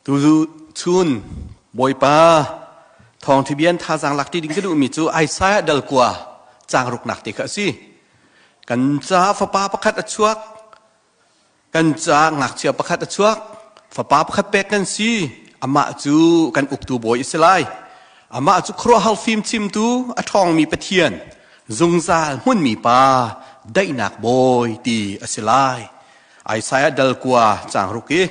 Tuchun Bawipa thawngṭha bia in thazaang lak ṭi ding ka duhmi cu Isaiah dal kua caang ruknak te kha a si. Kan caah fapa pakhat a chuak, kan caah ngakchia pakhat a chuak, fapa pakhat pek kan si, amah cu kan uktu bawi a si lai. Amah cu khuaruahhar fimchimtu, a ṭhawngmi Pathian, zungzal hmunmi Pa, daihnak bawi ti a si lai. Isaiah dal kua caang ruk i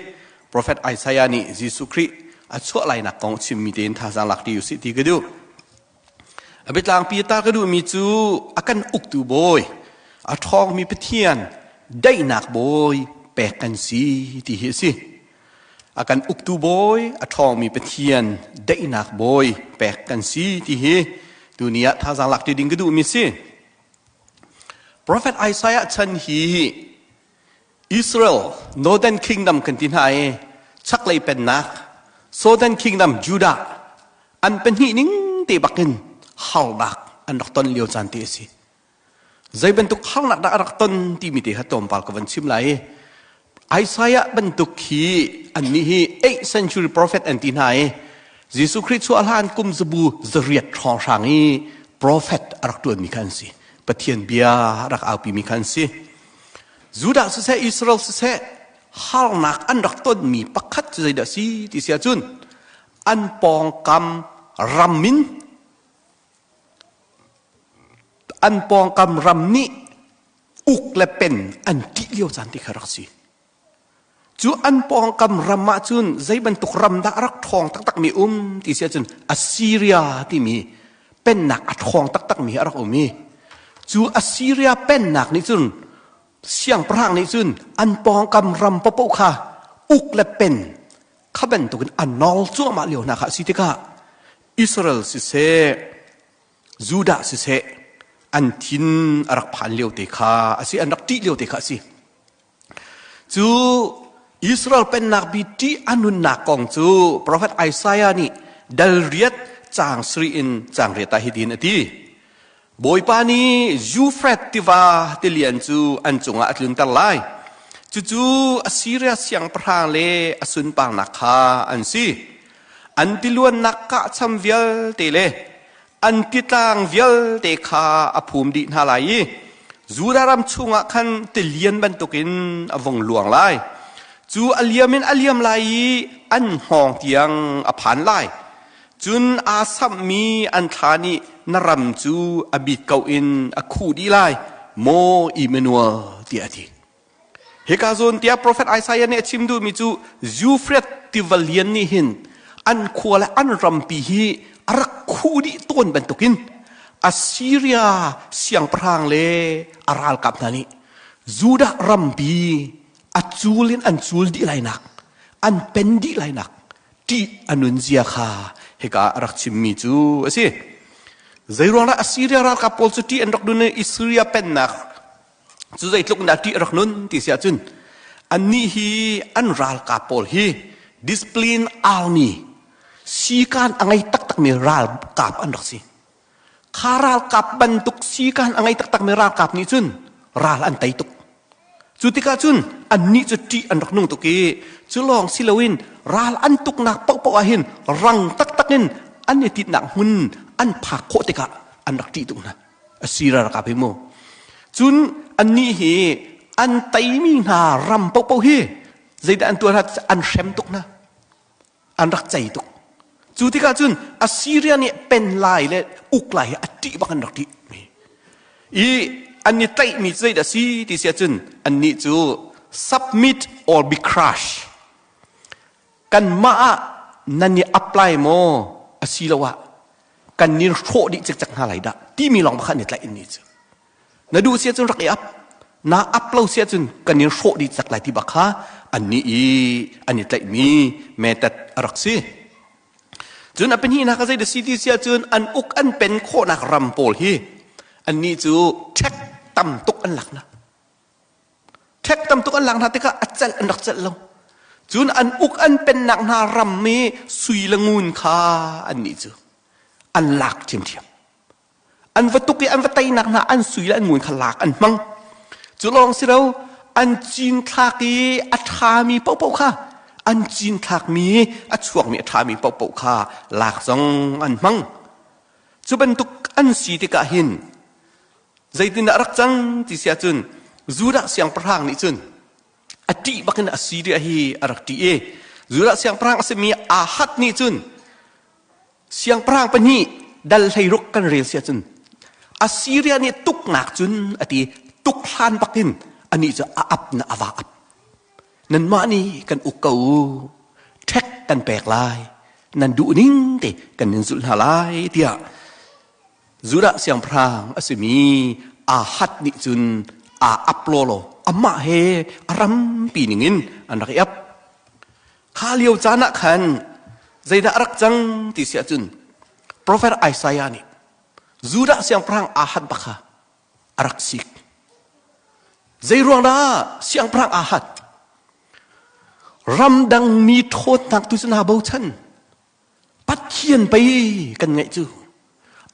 Profet Isaiah nih Jesuh Khrih a chuah lainak kong chimmi tein thazaang lak ti usih ti ka duh. A biatlangpi ta ka duhmi cu a kan uktu bawi, a ṭhawngmi Pathian, daihnak bawi pek kan si ti hi a si. A kan uktu bawi, a ṭhawngmi Pathian, daihnak bawi pek kan si ti hi tuni ah thazaang lak ti ding ka duhmi si. Profet Isaiah chan hi Israel Northern Kingdom kan ti hna i chaklei pennak Southern Kingdom Judah an pahnih ning te bakin harnak an rak ton lio caan te a si. Zei bantuk harnak dah a rak ton timi te kha tlawmpal ka van chim lai i Isaiah bantuk hi annih hi 8th century prophet an ti hna i Jesuh Khrih chuah hlan kum zabu zariat hrawnghrang i prophet a rak ṭuanmi kha an si. Pathian bia rak aupimi kha an si. Judah siseh Israel siseh harnak an rak tonmi pakhat cu zeidah si ti si ahcun an pawngkam ram in an pawngkam ram nih uk le pen an ṭih lio caan ti kha rak si. Cu an pawngkam ram ah cun zei bantuk ram dah rak ṭhawng taktakmi um ti si ahcun Assyria timi pennak a ṭhawng taktakmi a rak um i cu Assyria pennak nih cun siangpahrang nih cun an pawngkam ram paohpaoh kha uk le pen kha bantukin a nawl cuahmah lio hna kha a si tikah Israel siseh Judah siseh an thin a rak phan lio te kha a si an rak ṭih lio te kha a si. Cu Israel pennak bi ṭih a nunnak kong cu profet Isaiah nih dal riat caang sarih in caang riat ah hitin a ti. Bawipa nih Zufret tiva tilian cu an cungah a tlunter lai. Cucu Assyria siangpahrang le a sunparnak kha an si. An tiluannak kahcham vialte le an titlang vialte kha a phum dih hna lai i Judah ram chungah khan tilian bantukin a vung luang lai. Cu a liam in a liam lai i an hngawng tiang a phan lai. Cun aa samhmi an thla nih na ram cu a bit ko in a khuh dih lai, maw Immanuel, tiah a ti. Hika zawn tiah profet Isaiah nih a chim duhmi cu Euphrates tiva lian nih hin an khua le an rampi hi a rak khuh dih tawn bantukin Assyria siangpahrang le a ralkap hna nih Judah rampi a cul in an cul dih lainak an pen dih lainak ṭih a nun zia kha hika a rak chimmi cu a si. Zeiruangah Assyria ralkap pawl cu ṭih an rak nun i Assyria pennak Cu zeitluk in dah ṭih a rak nun ti si ahcun annih hi an ralkap pawl hi discipline army sikan a ngei taktakmi ralkap an rak si. Kha ralkap bantuk sikan a ngei taktakmi ralkap nih cun ral an tei tuk. Cu tikah cun annih cu ṭih an rak nung tuk i cu lawng si loin ral an tuknak paohpaoh ah hin rang taktak in an i tinhnak hmun an phak khawh tikah an rak ṭih tuk hna. Assyria ralkap hi mu. Cun annih hi an teimi hna ram paohpaoh hi zeidah an tuah hna an hrem tuk hna. An rak cei tuk. Cu tikah cun Assyria nih pen lai le uk lai hi a ṭih bak an rak ṭih. I an i tlaihmi cu zeidah si ti si ahcun annih cu submit or be crushed. Kanmah ah nan i apply maw asiloah kan nin hrawh dih cikcek hna lai dah timi lawng kha an i tlaih in ni cu na duh si ahcun rak i ap na ap lo si ahcun kan nin hrawh dih cak lai ti bak kha an nih i an i tlaihmi method a rak si cun a pahnihnak a zei da si ti si ahcun an uk an pen khawhnak ram pawl hi annih cu ṭhek tam tuk an lak na Ṭhek tam tuk an lak hna tikah a celh an rak celh lo. Cun an uk an pennak hna ram i sui le ngun kha annih cu an lak ṭhiamṭhiam. An va tuk i an va teinak hna an sui le an ngun kha lak an hmang. Cu lawng si lo, an cinthlak i a ṭhami paohpaoh kha An cinthlakmi a chuakmi a ṭhami paohpaoh kha lak zong an hmang. Cu bantuk an si tikah hin zeitindah a rak cang ti si ahcun Judah siangpahrang nih cun a ṭih bakin Assyria hi a rak ṭih i Judah siangpahrang a simi Ahad nih cun siangpahrang pahnih dal 16 kan rel si ahcun Assyria nih tuknak cun a ti tuk hlan bakin anih cu a ap na a va ap. Nanmah nih kan uk ko u, ṭhek kan pek lai, nan duh ning te kan in zulh hna lai tiah Judah siangpahrang a simi Ahad nih cun aa ap lawlaw amah he a rampi ningin an rak i ap. Kha lio caan ah khan zeidah a rak cang ti si ahcun Profet Isaiah nih Judah siangpahrang Ahad bak kha a rak sik. Zeiruang dah siangpahrang Ahad ramdang mi ṭhawnnak tu cu naa bochan? Pathian pei kan ngeih cu.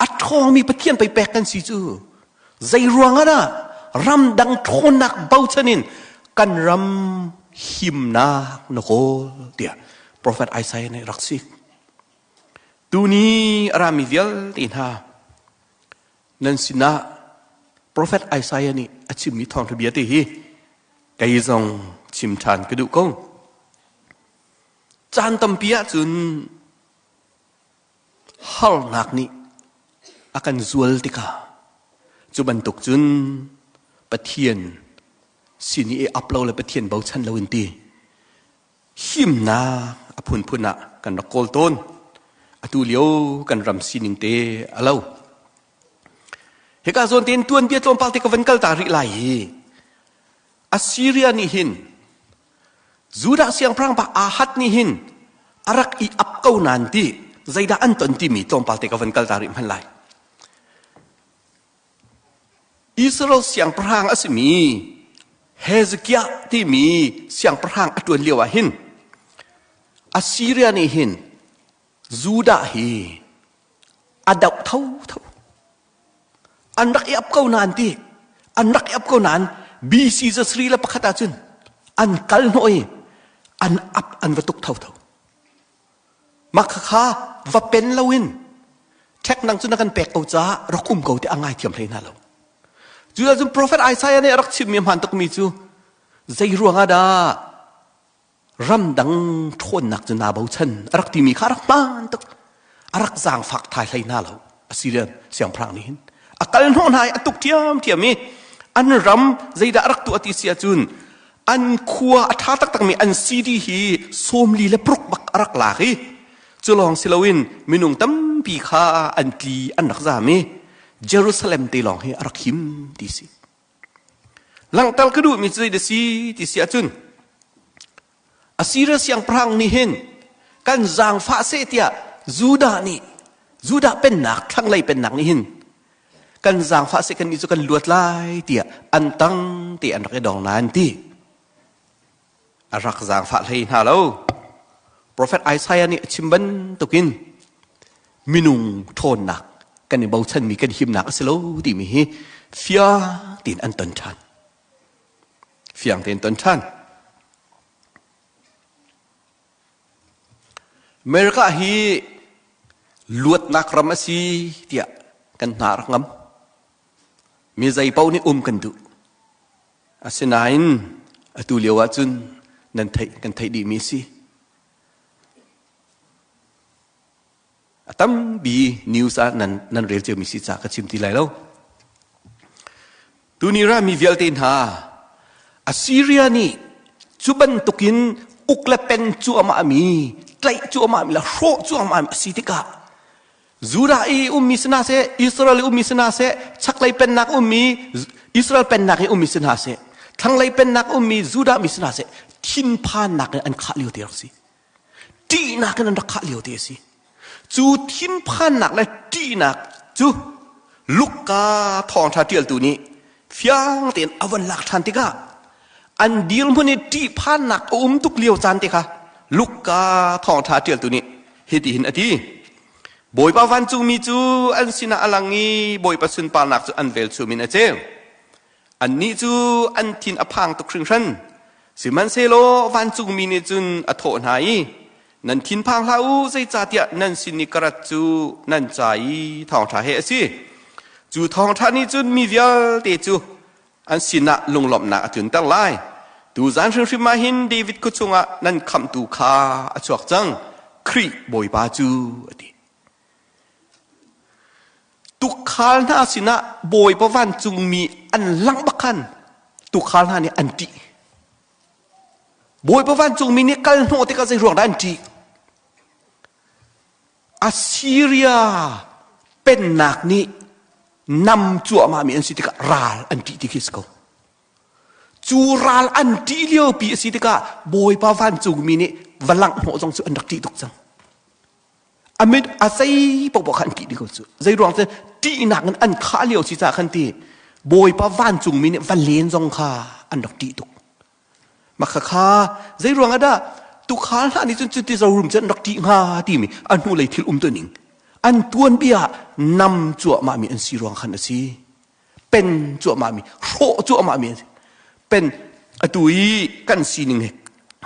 A ṭhawngmi Pathian pei pek kan si cu. Zeiruang ah dah ramdang ṭhawnnak bochan in kan ram himnak na kawl tiah Profet Isaiah nih rak sik. Tuni a rami vialte hna nan sinah Profet Isaiah nih a chimmi thawngṭha bia te hi kei zong chim ṭhan ka duh ko. Caan tampi ahcun harnak nih a kan zual tikah cu bantuk cun Pathian sin i ap lo le Pathian bochan lo in ti himnak a phunphun ah kan rak kawl tawn. Atu lio kan ram sining te a lo. Hika zawn tein tuanbia tlawmpal te ka van kal ta rih lai hi. Assyria nih hin Judah siangpahrang pa Ahad nih hin a rak i ap ko nain ti zeidah an ton timi tlawmpal te ka van kal ta rih hmanh lai. Israel siangpahrang a simi Hezekiah timi siangpahrang a ṭuan lio ah hin Assyria nih hin Judah hi a doh thotho. An rak i ap ko nain ti an rak i ap ko nain BC zasri le pakhat ahcun an kal hnawh i an ap an va tuk thotho. Mah kha va pen loin ṭhek nang cu na kan pek ko caah rak um ko ti a ngaithiam hlei hna lo. Cu cun Prophet Isaiah nih a rak chimmi hmaan tukmi cu zei ruangah dah ramdang ṭhawnnak cu naa bochan a rak timi kha a rak hmaan tuk. A rak zaangfak thai hlei hna lo. Assyrian siangpahrang nih hin a kal hnawh hna i a tuk ṭhiamṭhiam i an ram zeidah a rak tuah ti si ahcun an khua a ṭha taktakmi an city hi 46 bak a rak lak i cu lawng si loin minung tampi kha an tli an rak zaam i Jerusalem te lawng hi a rak him ti si. Langhter ka duhmi cu zeidah si ti si ahcun Assyria siangpahrang nih hin kan zaangfah seh tiah Judah nih Judah pennak thlanglei pennak nih hin kan zaangfah seh kan nih cu kan luat lai tiah an tang te an rak i dong nain ti a rak zaangfah hlei hna lo. Profet Isaiah nih a chim bantukin minung ṭhawnnak kan i bochanmi kan himnak a si lo timi hi fiang tein an ton ṭhan. Fiang tein ton ṭhan. America hi luatnak ram a si tiah kan hna rak ngam. Mi zei paoh nih um kan duh. Asinain atu lio ahcun nan theih kan theih dihmi a si. A tampi news ah nan nan rel ciomi si ca ka chim ti lai lo. Tuni rami vialte hna Assyria nih cu bantukin uk le pen cuahmah mi tlaih cuahmah mi le hrawh cuahmah mi a si tikah Judah i ummi si hna seh, Israel i ummi si hna seh, chaklei pennak ummi Israel pennak i ummi si hna seh, thlanglei pennak ummi Judah mi si hna seh, thinphannak in an khah lio te rak si. Ṭihnak in an rak khah lio te a si. Cu thinphannak le ṭihnak cu Luka thawngṭha ṭialtu nih fiang tein a von lak ṭhan tikah an dirhmun i ṭihphannak a um tuk lio caan te kha Luka thawngṭha ṭialtu nih hitihin a ti. Bawipa vancungmi cu an sinah a lang i Bawipa sunparnak cu an velchum in a ceu. Annih cu an thin a phang tuk hringhran. Sihmanhsehlaw vancungmi nih cun a thawh hna i, Nan thinphang hlah u, zeicahtiah nan sin i ka rat cu nan ca i thawngṭha he a si. Cu thawngṭha nih cun mi vialte cu an sinah lunglawmhnak a tlunter lai. Tuzan hrimhrim ah hin David khua chungah nan khamhtu kha a chuak cang, Khrih Bawipa cu, a ti. Tukhal hna sinah Bawipa vancungmi an langh bak khan tukhal hna nih an ṭih. Bawipa vancungmi nih kal hnawh tikah zei ruang dah an ṭih? Assyria pennak nih nam cuahmahmi an si tikah ral an ṭih ti khi si ko. Cu ral an ṭih liopi a si tikah Bawipa vancungmi nih va langh hnawh zong cu an rak ṭih tuk cang. A mit a zei paohpaoh kha an ṭih dih ko cu. Zei ruang cu ṭihnak in an khah lio si caah khan ti Bawipa vancungmi nih va len zong kha an rak ṭih tuk. Mah khakha zei ruang ah dah tukhal hna nih cun cuti zorum cu an rak ṭih hnga timi a hnulei thil um ning an tuanbia ah nam cuahmahmi an si ruang khan a si. Pen cuahmahmi, hrawh cuahmahmi an si. Pen atu i kan sining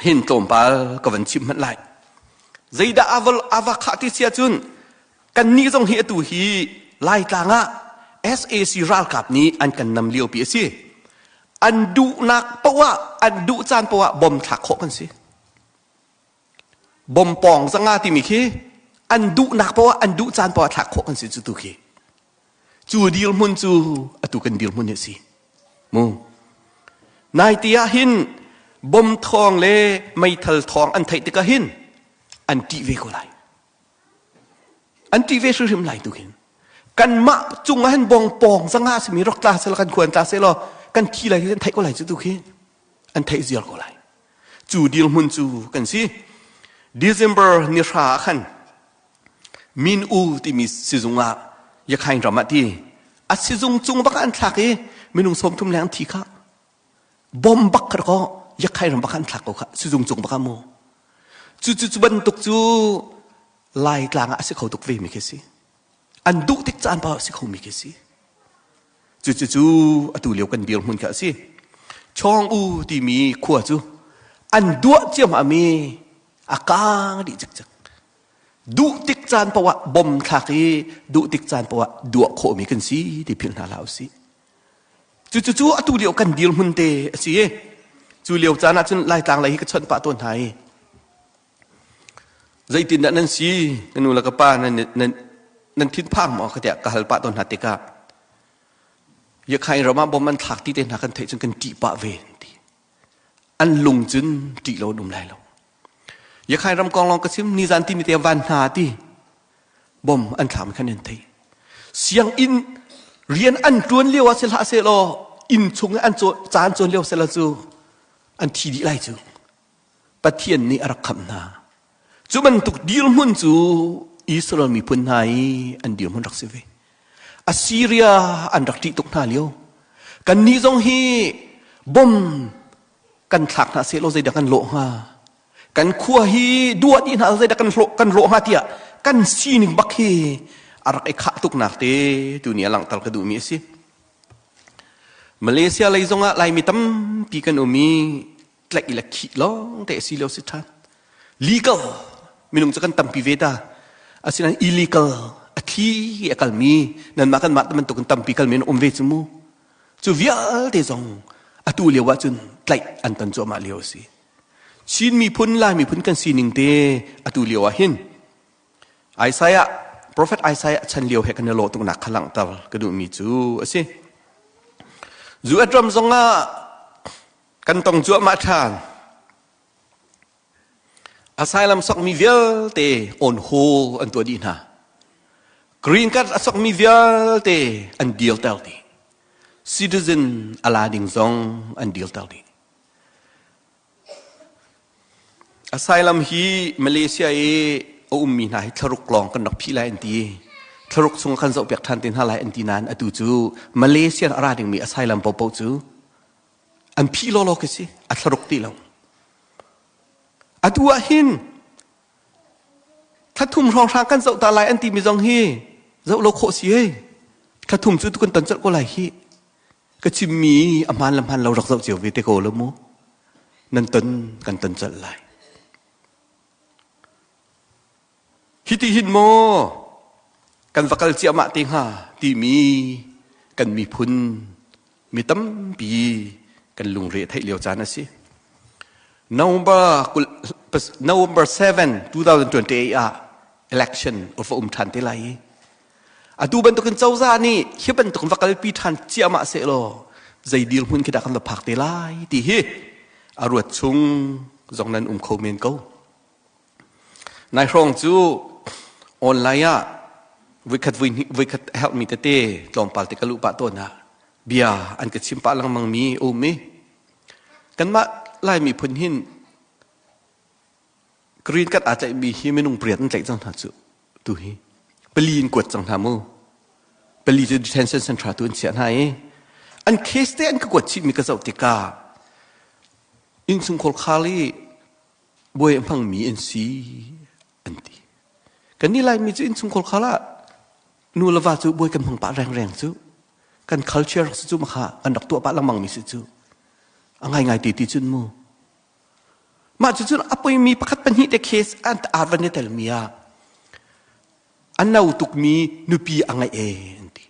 hin tlawmpal ka van chim hmanh lai. Zeidah aval ava khah ti sia cun kannih zong hi atu hi Laitlang ah SAC ralkap nih an kan nam liopi a si. An duhnak poah an duh caan poah bom thlak khawh kan si. Bom pawng zanga timi khi an duhnak poah an duh caan poah thlak khawh kan si cu tu khi. Cu dirhmun cu atu kan dirhmun hi a si. Mu. Nai ti ah hin bom thawng le meithal thawng an theih tikah hin an ṭih ve ko lai. An ṭih ve hrimhrim lai tu hin. Kanmah cung ah hin bong pawng zanga simi rak tla seh law kan khuan tla seh law kan thi lai hi an theih ko lai cu tu khi. An theih ziar ko lai. Cu dirhmun cu kan si. December ni hra ah khan Min U timi sizung ah Yakhain ram ah ti a sizung cung bak ah an thlak i minung 30 leng thi kha bom bak kha ko Yakhain ram bak an thlak ko kha sizung cung bak ah mu cu cu cu bantuk cu Laitlang ah a si kho tuk ve mi khi si an duh tik caan pa a si kho mi khi si cu cu cu atu lio kan dirhmun kha a si Chawng U timi khua cu an duah ciam mi a kaang dih cikcek duh tik caan paoh ah bom thlak i duh tik caan paoh ah duah khawhmi kan si ti philh hna hlah usih. Cucu cu atu lio kan dirhmun te a si i cu lio caan ah cun Laitlang lei hi ka chawnh pah tawn hna i zeitindah nan si na nu le ka pa nan nan nan thinphang maw ka tiah ka hal pah tawn hna tikah Yakhain ram ah bom an thlak ti te hna kan theih cun kan ṭih pah ve ti an lung cun ṭih lo an um lai lo Yakhai ram kong lawng ka chim nizan timi te van hna ti bom an thlam khan an thei sianginn rian an tuan lio ah si hlah seh law inn chung an caan cawn lio seh cu an thi dih lai cu Pathian nih a rak khamh hna cu bantuk dirhmun cu Israel miphun hna i an dirhmun rak si ve Assyria an rak ṭih tuk hna lio kannih zong hi bom kan thlak hna seh law zeidah kan lawh hnga kan khua hi dua dih hna zeidah kan hlawh kan hlawh hnga tiah kan sining bak hi a rak i khah tuknak te tuni a langhter ka duhmi a si Malaysia lei zongah Laimi tampi kan um i tlaih le khih lawng te si lio si ṭhan legal minung cu kan tampi ve ta asinain illegal a thli a kalmi nanmah kanmah bantuk in tampi kalmi an um ve cu mu Cu vialte zong atu lio ahcun tlaih an ton cuahmah lio a si. Chin miphun, Lai miphun kan sining te atu lio ah hin Isaiah, Prophet Isaiah chan lio he kan i lawh tuknak kha langhter ka duhmi cu a si. US ram zongah kan tong cuahmah ṭhan. Asylum sokmi vialte on hold an tuah dih hna. Green card a sokmi vialte an dealter dih. Citizen a la ding zong an dealter dih. Asylum hi Malaysia i a ummi hna hi thlaruk lawng kan rak phih lai an ti. Thlaruk chung kan zohpiak ṭhan te hna lai an ti nain atu cu Malaysia a ra dingmi asylum paohpaoh cu an phih lawlaw khi si a thlaruk ti lo atu ah hin thlathum hrawnghrang kan zoh ta lai an timi zong hi zoh lo khawh si hei thlathum cu kan ton colh ko lai hi ka chimmi a hmaan le hmaan lo rak zoh cio ve te ko lo mu. Nan ton kan ton colh lai. Hiti hin maw kan va kal ciahmah te hnga timi kan miphun mi tampi kan lungre theih lio caan a si. November November 7, 2028 ah election a va um ṭhan te lai i atu bantukin cozah nih hi bantuk va kalpi ṭhan ciahmah sehlaw zei dirhmun khi dah kan va phak te lai ti hi a ruat chung zong nan um kho men ko. Nai hrawng cu online ah voikhat voikhat a herhmi tete tlawmpal te ka luh pah tawn ah bia an ka chim pah lengmang mi um i kanmah Lai miphun hin green card aa tlaihmi hi minung pariat an tlaih cang hna cu tu hi pali in kuat cang hna mu pali cu detention center tu an chiah hna i an case te an ka kuat chihmi ka zoh tikah innchungkhar khal i buai a hmangmi an si an ti. Kan nih Laimi cu innchungkhar khal ah nu le va cu buai kan hmang pah rengreng cu kan culture si cu makha kan rak tuah pah lengmang mi si cu a ngaingai ti ti cun mu mah cu cun a poimi pakhat pahnih te case an ar van i telmi ah a no tukmi nupi a ngeih e an ti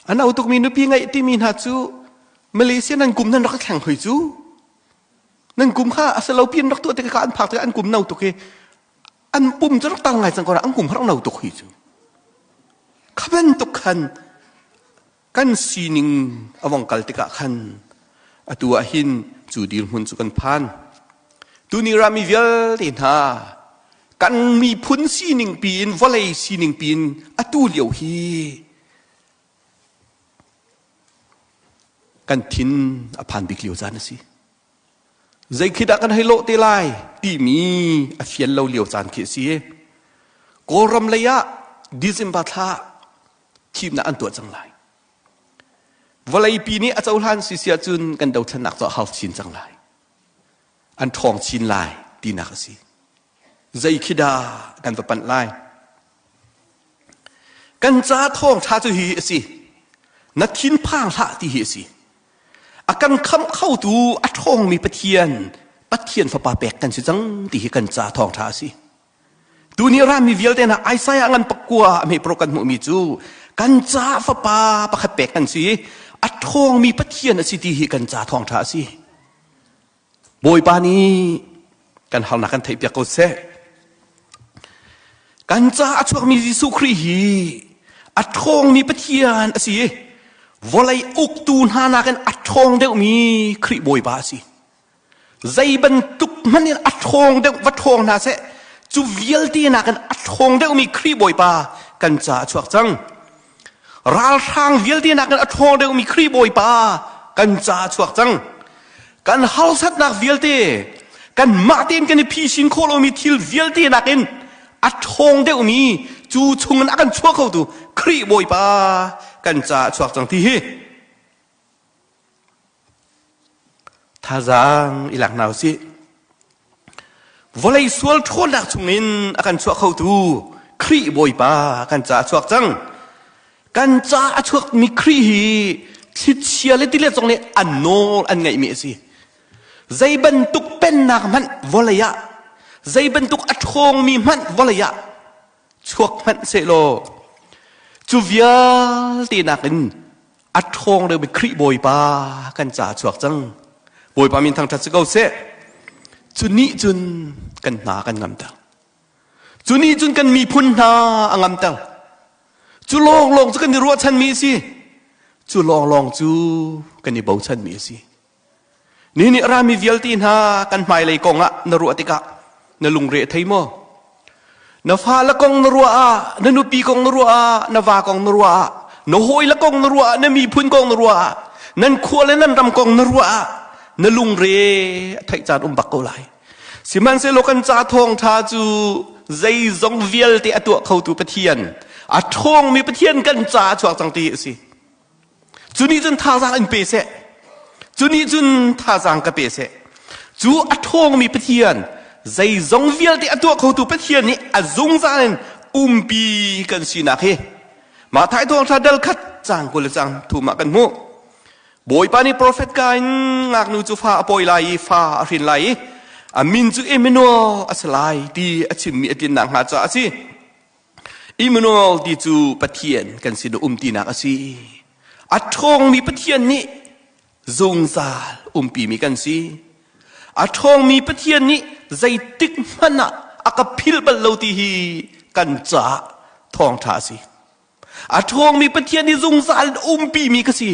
A no tukmi nupi ngeih timi hna cu Malaysia nan kum nan rak thleng hoi cu. Nan kum kha a selo pi an rak tuah tikah an phak tikah an kum no tuk i an pum cu rak tang ngai cang ko an kum rak no tuk hi cu. Kha bantuk khan kan sining a vong kal tikah khan atu ah hin cu dirhmun cu kan phan. Tuni rami vialte hna kan miphun sining piin vawlei sining piin atu lio hi kan thin a phan bik lio caan a si. Zei khi dah kan hei lawh te lai timi a fian lo lio caan khi a si. Kawlram lei ah December thla thimnak an tuah cang lai. Vawleipi nih a cohlan si si ahcun kan dothlennak cu a hau chin cang lai. An ṭhawng chin lai tinak a si. Zei khi dah kan va panh lai? Kan ca thawngṭha cu hi a si. Na thinphang hlah ti hi a si. A kan khamh khotu a ṭhawngmi Pathian, Pathian Fapa pek kan si cang ti hi kan ca thawngṭha a si. Tuni rami vialte hna Isaiah ngan pakua a hme pro kan hmuhmi cu kan ca fapa pakhat pek kan si a ṭhawngmi Pathian a si ti hi kan ca thawngṭha a si. Bawipa nih kan harnak kan theihpiak ko seh. Kan ca a chuakmi Jesuh Khrih hi a ṭhawngmi Pathian a si i vawlei uktu hna nakin a ṭhawng deuhmi Khrih Bawipa a si. Zei bantuk hmanh in a ṭhawng deuh va ṭhawng hna seh cu vialte nakin a ṭhawng deuhmi Khrih Bawipa kan ca a chuak cang. Ralhrang vialte nakin a ṭhawng deuhmi Khrih Bawipa kan ca a chuak cang. Kan harsatnak vialte, kanmah tein kan i phisin khawh lomi thil vialte nakin a ṭhawng deuhmi cu chungin a kan chuah khotu Khrih Bawipa kan ca a chuak cang ti hi Thazaang i lak hna usih. Vawlei sual ṭhawnnak chungin a kan chuah khotu Khrih Bawipa kan caah a chuak cang. Kan caah a chuakmi Khrih hi thlichia le tilet zong nih an nawl an ngeihmi a si. Zei bantuk pennak hmanh vawlei ah, zei bantuk a ṭhawngmi hmanh vawlei ah chuak hmanh sehlaw cu vialte nakin a ṭhawng deuhmi Khrih Bawipa kan ca chuak cang. Bawipa min thangṭhat si ko seh. Cu nih cun kan hna kan ngamter. Cu nih cun kan miphun hna a ngamter. Cu lawnglawng cu kan i ruahchanmi a si. Cu lawnglawng cu kan i bochanmi a si. Ni nih rami vialte hna kan hmailei kong ah na ruah tikah na lungre a thei maw? Na fale kong na ruah ah, na nupi kong na ruah ah, na va kong na ruah ah, na hawile kong na ruah ah, na miphun kong na ruah ah, nan khua le nan ram kong na ruah ah, na lungre a theih caan um bak ko lai. Sihmanhsehlaw kan ca thawngṭha cu zeizong vialte a tuah khotu Pathian, a ṭhawngmi Pathian kan ca a chuak cang ti a si. Cu nih cun thazaang in pe seh. Cu nih cun thazaang ka pe seh. Cu a ṭhawngmi Pathian, zeizong vialte a tuah khotu Pathian nih a zungzal in umpi kan sinak hi Matthai thawngṭha dal khat caang 20 le caang thum ah kan hmuh. Bawipa nih profet ka in ngaknu cu fa a pawi lai i fa a hrin lai i a min cu Emmanuel a si lai ti a chimmi a tlinnak hnga caah a si. Emmanuel ti cu Pathian kan sin a um tinak a si. A ṭhawngmi Pathian nih zungzal umpimi kan si. A ṭhawngmi Pathian nih zeitik hmanh ah a ka philh bal lo ti hi kan caah thawngṭha a si. A ṭhawngmi Pathian nih zungzal umpimi ka si.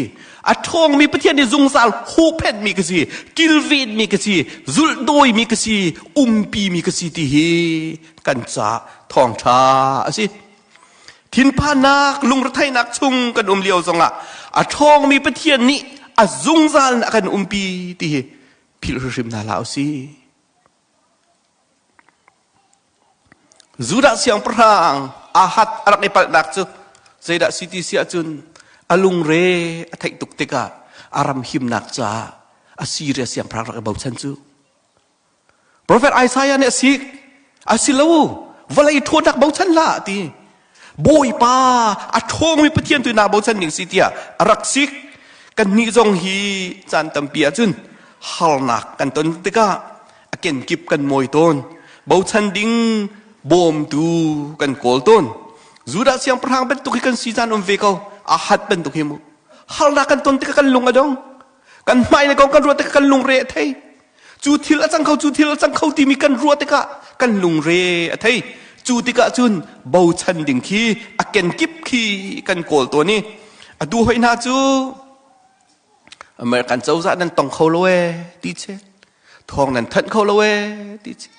A ṭhawngmi Pathian nih zungzal huhphenhmi ka si, kilvenmi ka si, zulhdawimi ka si, umpimi ka si ti hi kan caah thawngṭha a si. Thinphannak, lungretheihnak chung kan um lio zongah a ṭhawngmi Pathian nih a zungzal in a kan umpi ti hi philh hrimhrim hna hlah usih. Judah siangpahrang Ahad a rak i palhnak cu zeidah si ti si ahcun a lungre a theih tuk tikah a ram himnak caah Assyria siangpahrang rak i bochan cu. Profet Isaiah nih a sik, a si lo, vawlei ṭhawnnak bochan hlah ti. Bawipa a ṭhawngmi Pathian tu naa bochan ding si tiah a rak sik. Kannih zong hi caan tampi ahcun harnak kan ton tikah a kenkip kan mawi tawn. Bochan ding bawmtu kan kawl tawn. Judah siangpahrang bantuk hi kan si caan um ve ko. Ahad bantuk hi mu. Harnak kan ton tikah kan lung a dong. Kan hmai le kong kan ruat tikah kan lungre a thei. Cu thil a cang kho, cu thil a cang kho timi kan ruah tikah kan lungre a thei. Cu tikah cun bochan ding khi a kenkip khi kan kawl tawn i atu hoi hna cu American cozah nan tong kho lo ee ti che. Thawng nan thanh kho lo ee ti che.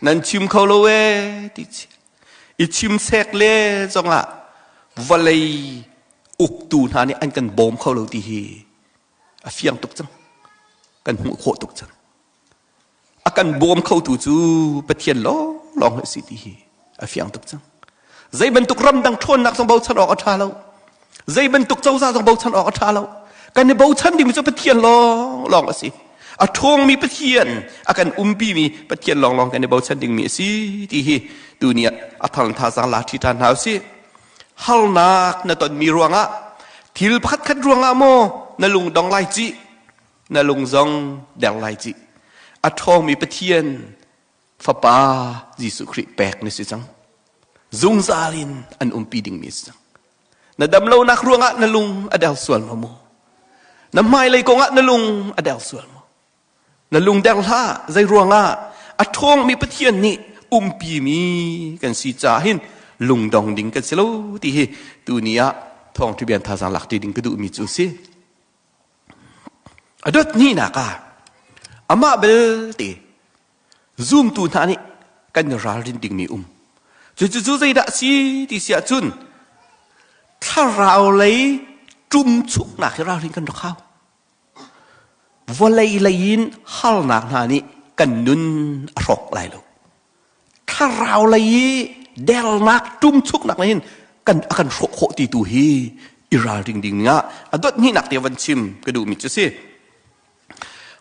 Nan chim kho lo ee ti che. I chim sek le zongah vawlei uktu hna nih an kan bawm kho lo ti hi a fiang tuk cang. Kan hmuh khawh tuk cang. A kan bawm khotu cu Pathian lawnglawng a si ti hi a fiang tuk cang. Zei bantuk ramdang ṭhawnnak zong bochan awk a ṭha lo. Zei bantuk cozah zong bochan awk a ṭha lo. Kan i bochan dingmi cu Pathian lawnglawng a si. A ṭhawngmi Pathian, a kan umpimi Pathian lawnglawng kan i bochan dingmi a si ti hi tuni ah a thang thazaang la ṭhi ṭhan hna u sih. Harnak na tonmi ruangah thil pakhatkhat ruangah maw na lung dong lai cih, na lung zong der lai cih. A ṭhawngmi Pathian Fapa Jesuh Khrih pek na si cang. Zungzal in an umpi dingmi si cang. Na damlonak ruangah na lung a der sual maw mu? Na hmailei kongah na lung a der sual maw? Na lung der hlah, zei ruangah a ṭhawngmi Pathian nih umpimi kan si caah hin lungdong ding kan si lo ti hi tuni ah thawngṭha bian thazaang lak ṭi ding ka duhmi cu a si. A dot hnihnak ah amah belte zumtu hna nih kan i ralrin dingmi um. Cucu zeidah a si ti si ahcun thlarau lei ṭumchuknak hi ralrin kan rak hau. Vawlei lei in harnak hna nih kan nun a hrawk lai lo. Thlarau lei i dernak ṭumchuknak nih hin kan a kan hrawh khawh ti tu hi i ralring ding ah a dot hnihnak te van chim ka duhmi cu si.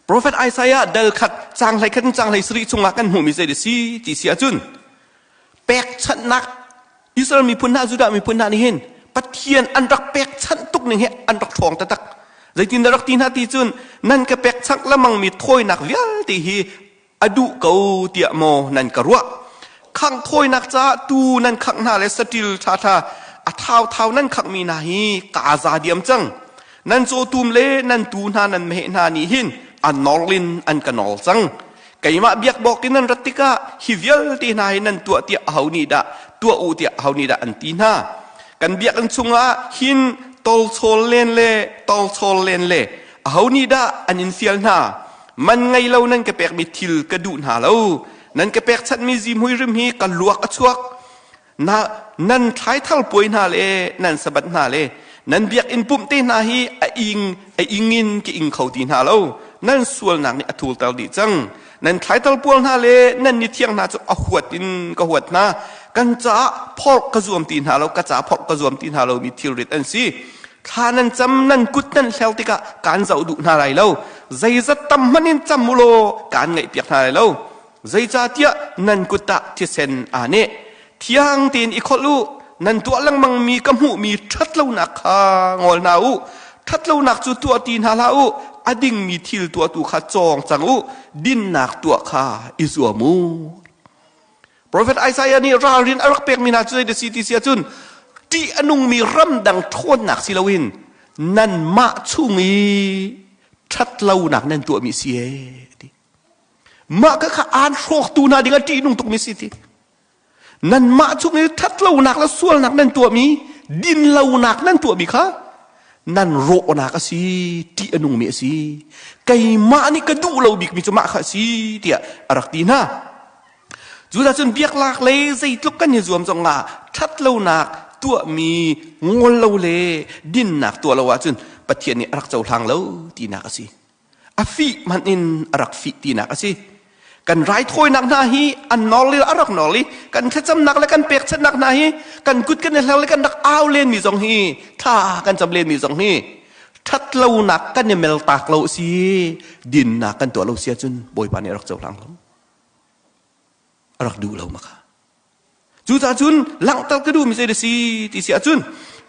Prophet Isaiah dal khat cang hlei khat in cang hlei sarih chungah kan hmuhmi zei si ti si ahcun pekchanhnak Israel miphun hna Judah miphun hna nih hin Pathian an rak pekchanh tuk ning hi an rak ṭhawng taktak. Zeitin dah rak ti hna ti cun nan ka pekchanh lamang mi thawinak vialte hi a duh ko tiah maw nan ka ruah. Khangh thawinak caah tu nan khangh hna le saṭil ṭhaṭha a thauthau nan khanghmi hna hi kaa za diam cang. Nan cawtum le nan tuu hna nan meheh hna nih hin a nawl in an ka nawl cang. Keimah biakbawk in nan rat tikah hi vialte hna hi nan tuah tiah aho nih dah tuah u tiah aho nih dah an ti hna. Kan biakinn chungah hin tolchawl len le tolchawl len le aho nih dah an in fial hna. Man ngei lo nan ka pekmi thil ka duh hna lo. Nan ka pekchanhmi zihmui rim hi ka luak a chuak. Na, nan thlaithar puai hna le nan sabat hna le nan biakinn pumh te hna hi a ing a ing in ka ing kho ti hna lo. Nan sualnak nih a thulter dih cang. Nan thlaithar pual hna le nan ni thiang hna cu a huat in ka huat hna. Kan caah phorh ka zuam ti hna lo, ka ca phorh ka zuam ti hna lomi thilrit an si. Thla nan cam nan kut nan hleo tikah kaan zoh duh hna lai lo. Zeizat tam hmanh in cam u law kaan ngaihpiak hna lai lo. Zeicahtiah nan kut ah thisen aa neh. Thiang tein i kholh u. Nan tuah lengmangmi ka hmuhmi ṭhatlonak kha ngol hna u. Ṭhatlonak cu tuah ti hna hlah u, a dingmi thil tuahtu kha cawng cang u, dinnak tuah kha i zuam u. Profet Isaiah nih ralrin a rak pekmi hna cu zei si ti si ahcun ṭih a nungmi ramdang ṭhawnnak si loin nanmah chung i ṭhatlonak nan tuahmi si ee ti. Mah kha kha aan hrawktu hna ding a ṭihnung tukmi si ti. Nanmah chung i ṭhatlonak le sualnak nan tuahmi, dinlonak nan tuahmi kha nan rawhnak a si, ṭih a nungmi a si. Keimah nih ka duh lo bikmi cu mah kha a si tiah a rak ti hna. Judah cun biaklak lei zeitluk kan i zuam zongah ṭhatlonak tuahmi ngol lo le dinnak tuah lo ahcun Pathian nih a rak cohlang lo tinak a si. A fih hmanh in a rak fih tinak a si. Kan raithawinak hna hi an nawl i a rak nawl i kan thlacamnak le kan pekchanhnak hna hi kan kut kan i hler le kan rak au lenmi zong hi thla kan cam lenmi zong hi ṭhatlonak kan i meltak lo a si dinnak kan tuah lo si ahcun Bawipa nih a rak cohlang lo. A rak duh lo maka. Cucaah cun langhter ka duhmi zei si ti si ahcun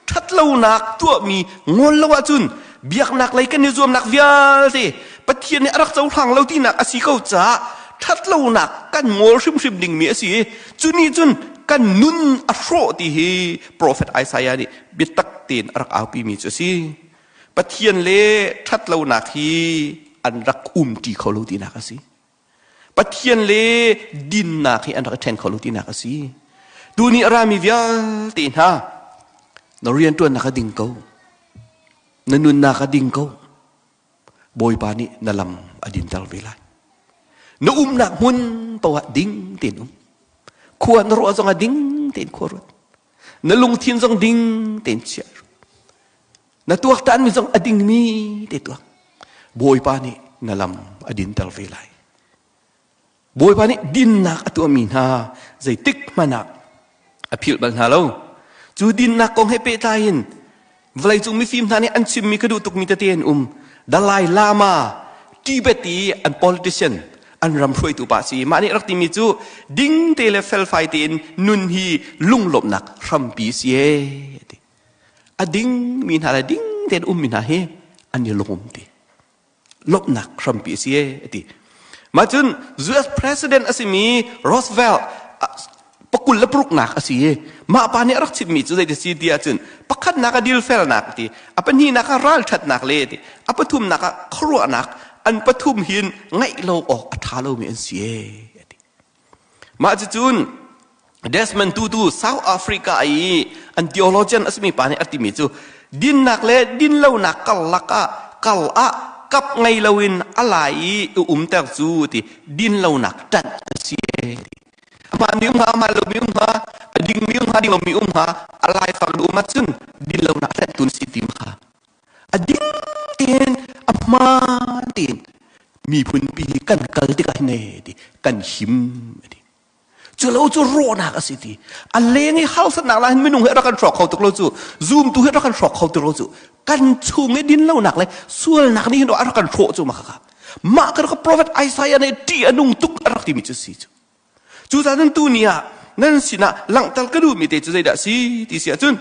ṭhatlonak tuahmi ngol lo ahcun biaknak lei kan i zuamnak vialte Pathian nih a rak cohlang lo tinak a si ko caah ṭhatlonak kan ngol hrimhrim dingmi a si i cu nih cun kan nun a hrawh ti hi profet Isaiah nih biatak tein a rak aupimi cu a si. Pathian le ṭhatlonak hi an rak umṭi kho lo tinak a si. Pathian le dinnak hi an rak i ṭhen kho lo tinak a si. Tuni a rami vialte hna na rianṭuannak a ding ko. Na nunnak a ding ko. Bawipa nih na lam a dinter ve lai. Na umnak hmun paoh ah ding tein um. Khua na ruah zong ah ding tein khua ruat. Na lungthin zong ding tein chia. Na tuaktanmi zong a dingmi te tuak. Bawipa nih na lam a dinter ve lai. Bawipa nih dinnak a tuahmi hna zeitik hmanh ah a philh bal hna lo. Cu dinnak kong he pehtlai in vawleicung mifim hna nih an chimmi ka duh tukmi tete an um. Dalai Lama, Tibet i an politician, an ram hruaitu pa si. Mah nih rak timi cu ding te le felfai tein nun hi lunglawmhnak hrampi si ee. Ti. A dingmi hna le ding tein ummi hna hi an i lungum ti. Lawmhnak hrampi a si ee a ti. Mah cun US President a simi Roosevelt pakul le paruknak a si i mah pa nih a rak chimmi cu zei si ti ahcun pakhatnak ah dilfelnak ti a pahnihnak ah ralṭhatnak le ti a pathumnak ah khuaruahnak an pathum hin ngaih lo awk a ṭha lomi an si ee ti. Mah cucun Desmond Tutu South Africa i an theologian a simi pa nih a timi cu dinnak le dinlonak karlak ah kal ah kap ngei loin a lai i i umter cu ti dinlonak ṭanh a si amah mi um hnga amah lo mi um hnga a ding mi um hnga ding lo mi um hnga a laifang um ahcun dinlonak ṭanh tu si ti kha A ding tein a hmaan tein miphun pi hi kan kal tikah hin ee ti kan him ti. Cu lo cu rawhnak a si ti. A leng i harsatnak la hin minung hi rak kan hrawk kho tuk lo cu zumtu hi rak kan hrawk kho tuk lo cu kan chung i dinlonak le sualnak nih hin a rak kan hrawh cu mah kha mah ka rak prophet Isaiah nih ṭih a nung tuk a rak timi cu si cu. Cucaah tu ni ah nan sinah langhter ka duhmi te cu zeidah a si ti si ahcun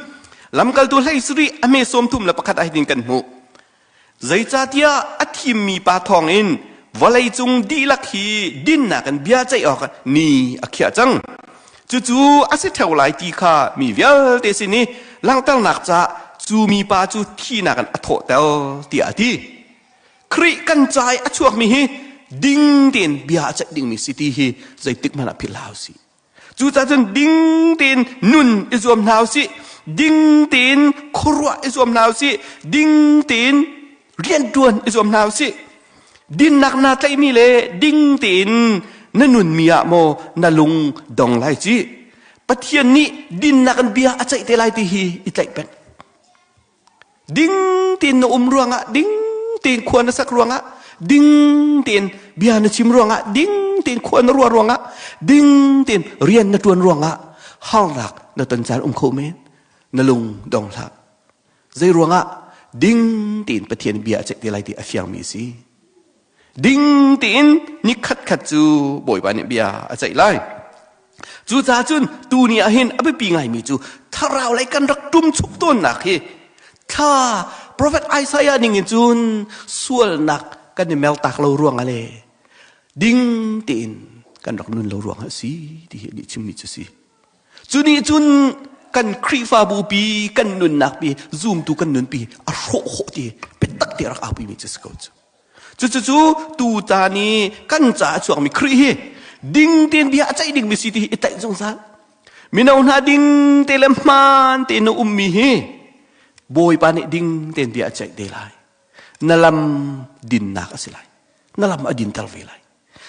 lamkaltu hlei sarih a hme 31 ah hitin kan hmuh. Zeicahtiah a thimmi pa thawngin vawleicung dihlak hi dinnak in bia ceih awk ni a khiah cang. Cucu a si ṭheo lai ti kha mi vialte sin i langhternak caah cu mipa cu thihnak in a thawhter tiah a ti. Khrih kan ca i a chuakmi hi ding tein bia a ceih dingmi si ti hi zeitik hmanh ah philh hlah usih. Cucaah cun ding tein nun i zuam hna usih, ding tein khuaruah i zuam hna usih, ding tein rianṭuan i zuam hna usih. Dinnak naa tlaihmi le ding tein na nunmi ah maw na lung dong lai ci. Pathian nih dinnak in bia a ceih te lai ti hi i tlaih peng. Ding tein na um ruangah, ding tein khua na sak ruangah, ding tein bia na chim ruangah, ding tein khua na ruah ruangah, ding tein rian na ṭuan ruangah harnak na ton caan um kho men. Na lung dong hlah. Zei ruangah ding tein Pathian bia a ceih te lai ti a fiangmi a si. Ding tein ni khatkhat cu Bawipa nih bia a ceih lai. Cucaah cun tuni ah hin a biapi ngaimi cu thlarau lei kan rak ṭumchuk tawnnak hi thla Prophet Isaiah ning in cun sualnak kan i mertak lo ruangah le ding tein kan rak nun lo ruangah a si ti hi nih chimmi cu si. Cu nih cun kan Khrihfabu pi kan nunnak pi zumtu kan nun pi a hrawh khawh ti biatak te rak aupi mi cu si ko cu. Cucu tu ta ni kan ca a chuakmi Khrih hi ding tein bia a ceih dingmi si ti hi i tlaih zungzal. Mino hna ding te le hmaan tein na ummi hi Bawipa nih ding tein bia a ceih te lai. Na lam dinnak a si lai. Na lam a dinter ve lai.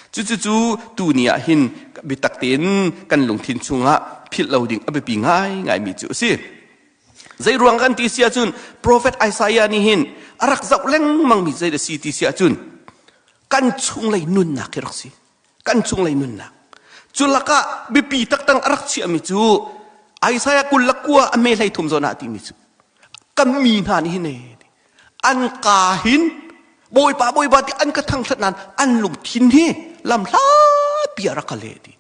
Cucu tu ni ah hin biatak tein kan lungthin chungah philh lo ding a biapi ngaingaimi cu a si. Zei ruang kan ti si ahcun Prophet Isaiah nih hin a rak zoh lengmang mi zei a si ti si ahcun kan chunglei nunnak hi rak si. Kan chunglei nunnak. Cu lakah biapi taktak a rak chiahmi cu Isaiah 29 a me 33 zawn ah timi cu kan mi hna nih hin an ka hin Bawipa Bawipa ti an ka thangṭhat nain an lungthin hi lam hlapi a rak ka leh ti.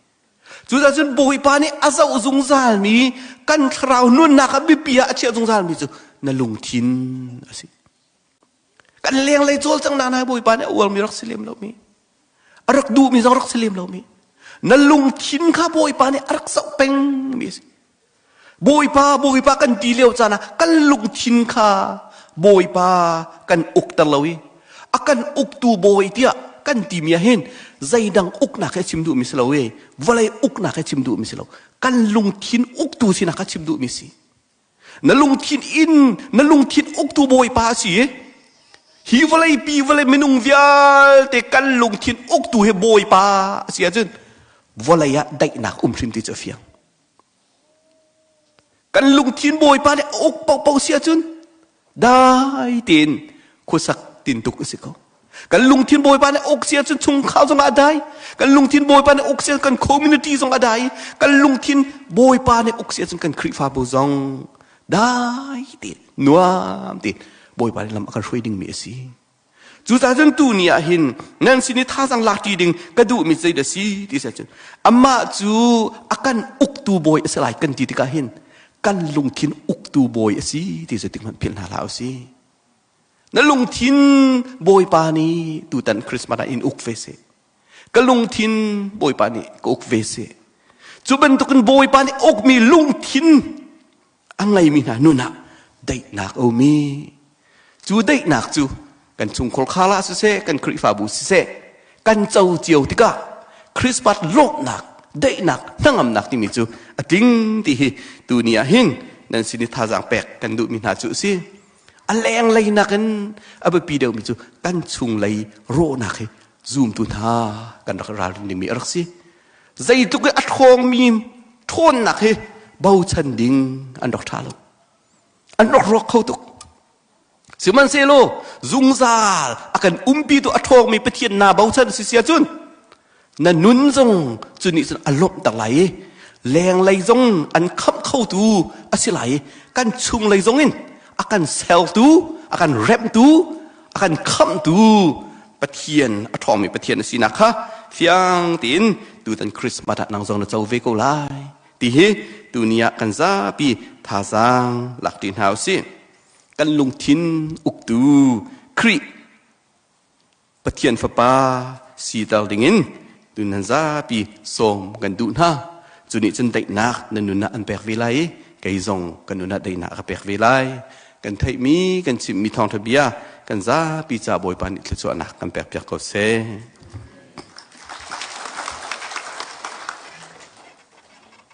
Cucaah cun Bawipa nih a zoh zungzalmi kan thlarau nunnak ah biapi ah a chiah zungzalmi cu na lungthin a si. Kan lenglei cawlcanghnak hna Bawipa nih a uarmi rak si lem lomi, a rak duhmi zong rak si lem lomi, na lungthin kha Bawipa nih a rak zoh pengmi a si. Bawipa, Bawipa kan ti lio caan ah kan lungthin kha Bawipa kan ukter lo i a kan uktu bawi tiah kan timi ah hin zeidang uknak he chim duhmi si lo i vawlei uknak he chim duhmi si lo kan lungthin uktu sinak kha chim duhmi si na lungthin in na lungthin uktu bawipa a si i hi vawlei pi vawlei minung vialte kan lungthin uktu hi bawipa a si ahcun vawlei ah daihnak um hrim ti cu a fiang Kan lungthin Bawipa nih a uk paohpaoh si ahcun dai tein khuasak tintuk a si ko. Kan lungthin Bawipa nih uk si ahcun chungkhar zong ah dai. Kan lungthin Bawipa nih uk si ahcun kan community zong a dai. Kan lungthin Bawipa nih uk si ahcun kan Khrihfabu zong dai tein nuam tein Bawipa nih lam a kan hruai dingmi a si. Cucaah cun tu ni ah hin nan sin i thazang lak ṭi ding ka duhmi zei dah si ti si ahcun amah cu a kan uktu bawi a si lai kan ti tikah hin kan lungthin uktu bawi a si ti cu tik hmanh philh hna hlah u sih. Na lungthin Bawipa nih tutan Christmas ah in uk ve seh. Ka lungthin Bawipa nih ka uk ve seh. Cu bantukin Bawipa nih ukmi lungthin a ngeimi hna nun ah daihnak a um i cu daihnak cu kan chungkhar khal ah siseh kan Khrihfabu siseh kan co cio tikah Christmas lawmhnak daihnak hnangamnak timi cu a tling ti hi tuni ah hin nan sin i thazaang pek kan duhmi hna cu a si a lenglei nakin a biapi deuhmi cu kan chunglei rawhnak hi zumtu hna kan rak ralrin dingmi a rak si Zeitluk i a ṭhawngmi ṭhawnnak hi bochan ding an rak ṭha lo. An rak rawk kho tuk. Sihmanhsehlaw zungzal a kan umpitu a ṭhawngmi Pathian naa bochan si si ahcun na nun zong cu nih cun a lawmhter lai i lenglei zong an khamh khotu a si lai i kan chunglei zong in a kan sertu, a kan remhtu, a kan khamhtu Pathian a ṭhawngmi Pathian a sinak kha fiang tein tutan Christmas ah nang zong na co ve ko lai ti hi tuni ah kan zapi thazaang lak ṭi hna usih. Kan lungthin uktu Khrih Pathian Fapa siter dingin tu nan zapi sawm kan duh hna. Cu nih cun daihnak nan nun ah an pek ve lai i kei zong kan nun ah daihnak a ka pek ve lai. Kan theihmi kan chimmi thawngṭha bia kan zapi ca Bawipa nih thluachuahnak kan pekpiak ko seh.